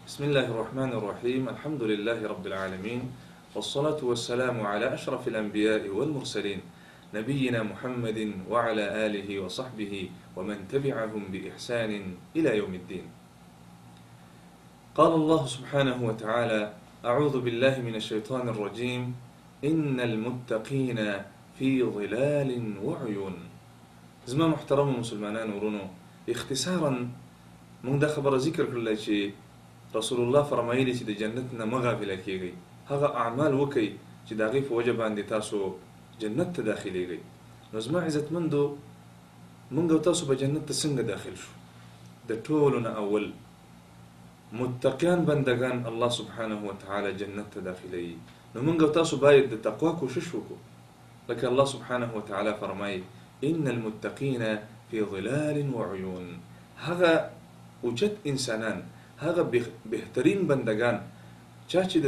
بسم الله الرحمن الرحيم. الحمد لله رب العالمين، والصلاة والسلام على أشرف الأنبياء والمرسلين، نبينا محمد وعلى آله وصحبه ومن تبعهم بإحسان إلى يوم الدين. قال الله سبحانه وتعالى: أعوذ بالله من الشيطان الرجيم، إن المتقين في ظلال وعيون. زما محترم مسلمانانو ورونو، اختصارا موږ دا خبره ذکر کړله چې رسول الله فرمایلی چې د جنت نه مه غافله کیږئ، هغه اعمال وکئ چې د هغې په وجه باندې تاسو جنت ته داخلیږئ. نو زما عزتمندو، موږ او تاسو به جنت ته څنګه داخل شو؟ د ټولو نه اول متقیان بندگان الله سبحانه وتعالی جنت ته داخلوي. نو موږ او تاسو باید د تقوا کوشش وکړو، لکه الله سبحانه وتعالی فرمایي: ان المتقین فی ظلال وعیون. هغه اوچت انسانان، هغه بهترین بندگان چا چې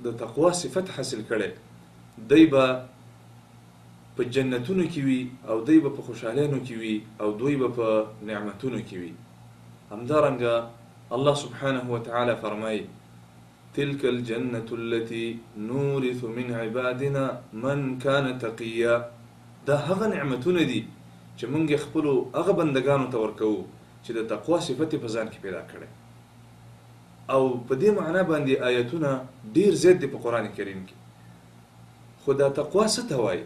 د تقوا صفت حاصل کړي، دی به په جنتونو کې وي، او دی به په خوشحالانو کې وي، او دوی به په نعمتونو کې وي. همدارنګه الله سبحانه وتعالی فرمایي: تلك الجنة التي نورث من عبادنا من كان تقيا. دا هغه نعمتونه دي چې موږ یې خپلو هغه بندګانو ته ورکوو چې د تقوا صفت یې په ځان کې پیدا کړی. او په دې معنا باندې آیتونه ډیر زیات دي په قرآن کریم کې. خو دا تقوا څه ته وایي؟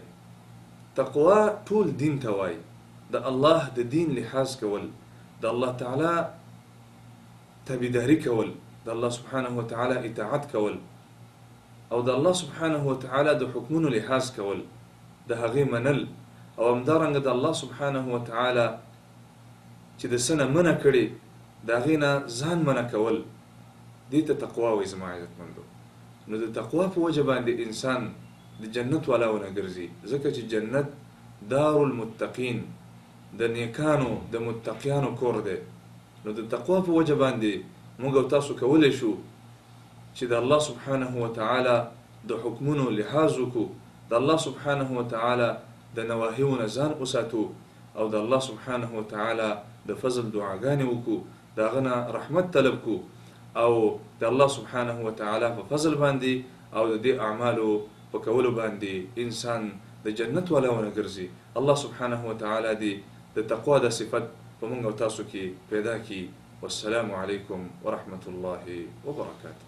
تقوا ټول دین ته وایي، د الله د دین لحاظ کول، د الله تعالی تابعداري کول، د الله سبحانه وتعالی اطاعت کول، او د الله سبحانه وتعالی د حکمونو لحاظ کول، د هغې منل، او همدارنګه د الله سبحانه وتعالی چې د څه نه منع کړي د هغې نه ځان منع کول، دې ته تقوا وایي زما عزتمندو. نو د تقوا په وجه باندې انسان د جنت والاونه ګرځي، ځکه چې جنت دار المتقین، د نیکانو د متقیانو کور دی. نو د تقوا په وجه باندې موږ او تاسو کولی شو چې د الله سبحانه وتعالی د حکمونو لحاظ وکړو، د الله سبحانه وتعالی د نواهیو نه ځان وساتو، او د الله سبحانه وتعالی د فضل دعاګانې وکړو، د هغه نه رحمت طلب کړو، او د الله سبحانه وتعالی په فضل باندې او د دې اعمالو په کولو باندې انسان د جنت والاونه ګرځي. الله سبحانه وتعالی دې د تقوا د صفت په موږ او تاسو کې پیدا کړي. والسلام عليكم ورحمة الله وبركاته.